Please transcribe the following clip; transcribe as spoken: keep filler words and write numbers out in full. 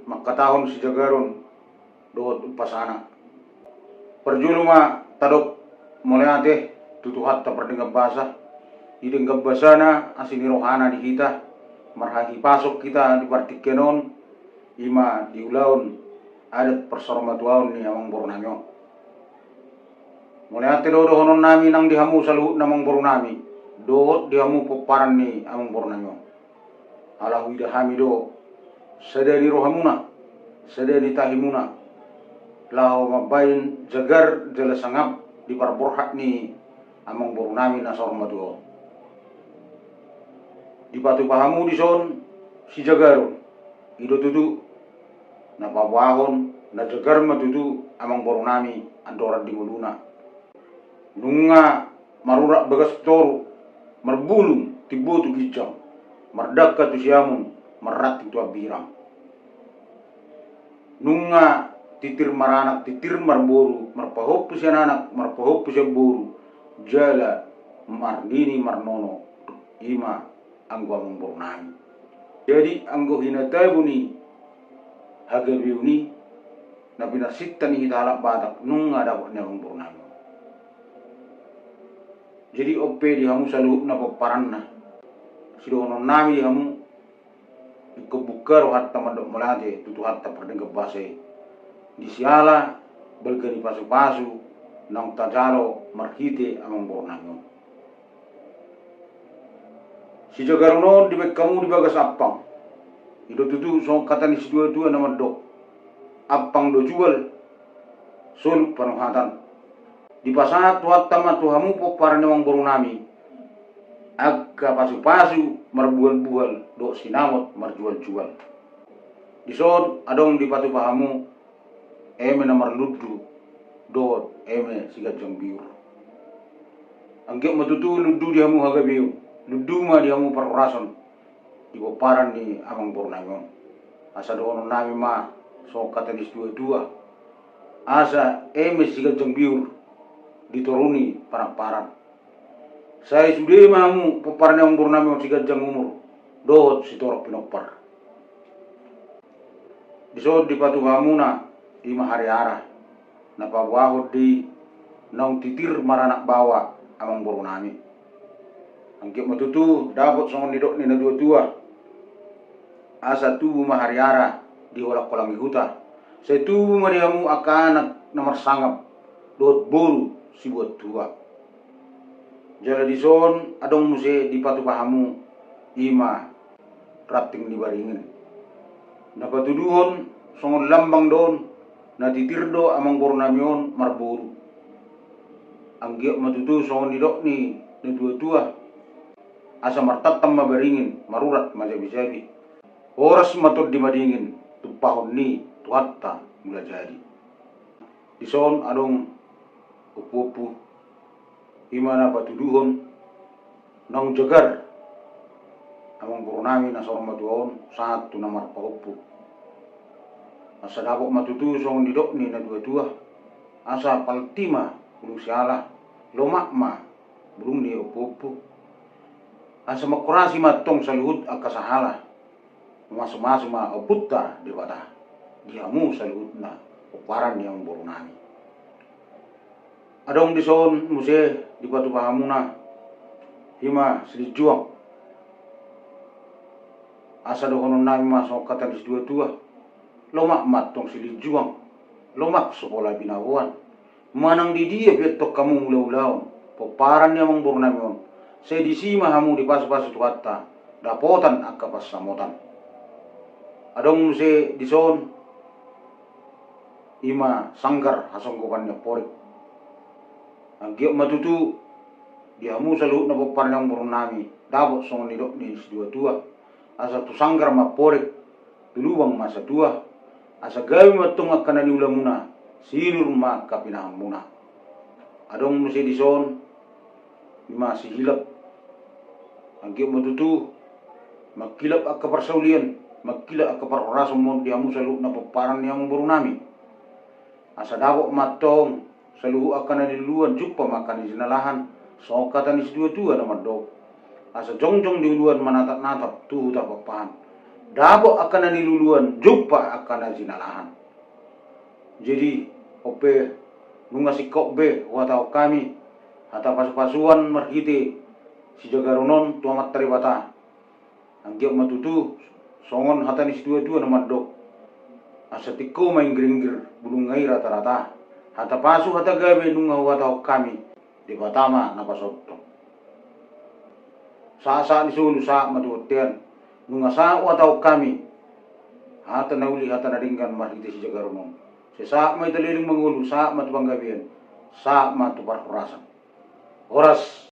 mangkatahon sijagaron dohot umpasana. Parjolo ma tadok mauliate tu Tuhanta pardenggan basa, di denggan basana asi ni rohana di hita, marhahipason hita di partingkian on, i ma di ulaon adat parsaurmatuaon ni amangborunami on. Mauliate do dohononnami nang di hamu saluhutna amangborunami, dohot di hamu pomparan ni amangborunami on. Ala huida hami do sada ni rohamuna, sada ni tahimuna, laho mambahen jagar jala sangap di parborhat ni amangborunami na saurmatua on. Dipatupa hamu dison sijagaron, i do tutu na paboahon na jagar ma tutu amangborunami andorang di ngoluna. Nunga marurat bagas toru, marbulung timbo tu ginjang, mardangka tu siamun, marranting tu hambirang. Nunga titir maranak, titir marboru, marpahompu sian anak, marpahompu sian boru, jala marnini marnono, i ma anggo amangborunami. Jadi anggo hinatabo ni hagabeon i na pinarsinta ni hita halak Batak nunga dapot ni amangborunami. Jadi on pe di hamu saluhutna pomparanna, sidohononnami di hamu, ingkon buka rohanta mandok mauliate tu Tuhanta pardenggan basa i, di siala balga ni pasupasu naung tajalo marhite amangborunami on. Sijagaron on dibahen hamu di bagas ampang. I do tutu songon hata ni situatua na mandok, ampang do jual, soluk panuhatan. Dipasahat Tuhanta ma tu hamu pomparan ni amangborunami angka pasupasu marbuhalbuhal dohot sinamot marjualjual. Dison adong dipatupa hamu eme na marlundu dohot eme siganjang biur. Anggiat ma tutu lundu di hamu hagabeon, lundu ma di hamu parhorason di pomparan ni amangborunami on. Asa dohononnami ma songon hata ni situatua, asa eme siganjang biur di toru ni panamparan. Sai sude ma hamu pomparan ni amangborunami on siganjang umur dohot sitorop pinompar. Dison dipatupa hamuna i ma hariara na paboahon di naung titir maranak baoa amangborunami. Anggiat ma tutu dapot songon nidok ni natuatua, asa tubu ma hariara di holangholang ni huta, sai tubu ma di hamu angka anak na marsangap dohot boru sibuat tua. Jala dison adong muse dipatupa hamu i ma ranting ni baringin. Na patuduhon songon lambang do on, na titir do amangborunami on marboru. Anggiat ma tutu songon nidok ni natuatua, asa martantan ma baringin, marurat ma jabijabi, horas ma tondi madingin tumpahon ni Tuhanta Mulajadi. Dison adong ompuompu, i ma na patuduhon naung jagar amangborunami na saurmatua on sahat tu na marpahompu. Asa dapot ma tutu songon nidok ni natuatua, asa palti ma bulung siala, lomak ma bulung ni ompuompu. Asa manghorasi ma antong saluhut angka sahala. Mamasumasu ma Ompunta Debata di hamu saluhutna pomparan ni amangborunami. Adong dison muse dipatupa hamuna i ma silinjuang. Asa dohononnami ma songon hata ni situatua, lomak ma antong silinjuang, lomak so pola binaboan. Manang di dia pe antong hamu mangula ulaon pomparan ni amangborunami on, sai disi ma hamu dipasupasu Tuhanta dapotan angka pansamotan. Adong muse dison i ma sanggar hasonggopan ni amporik. Anggiat ma tutu di hamu saluhutna pomparan ni amangborunami dapot songon nidok ni situatua, asa tu sanggar ma amporik, tu lubang ma satua, asa gabe ma antong angka na niulamuna, sinur ma angka pinahanmuna. Adong muse dison i ma sihilap. Anggiat ma tutu manghilap angka parsaulian, manghilap angka parhorason ma on di hamu saluhutna pomparan ni amangborunami. Asa dapot ma antong saluhut angka na niluluan, jumpa ma angka na jinalahan, songon hata ni situatua na mandok, asa jongjong di uluan manatapnatap tu huta Pakpahan. Dapot angka na niluluan, jumpa angka na jinalahan. Jadi, on pe nunga singkop be huhatahon hami hata pasupasuan marhite sijagaron on tu Amanta Debata. Anggiat ma tutu songon hata ni situatua na mandok: Asa tingko ma inggir-inggir, bulungna i rata-rata. Hata pasu hata gabe nunga huhatahon hami, Debata ma na pasahathon. Sahat-sahat ni solu sahat ma tu bontean. Nunga sahat huhatahon hami hata na uli hata na denggan marhite sijagaron on. Sai sahat ma hita leleng mangolu, sahat ma tu panggabean, sahat ma tu parhorasan. Horas.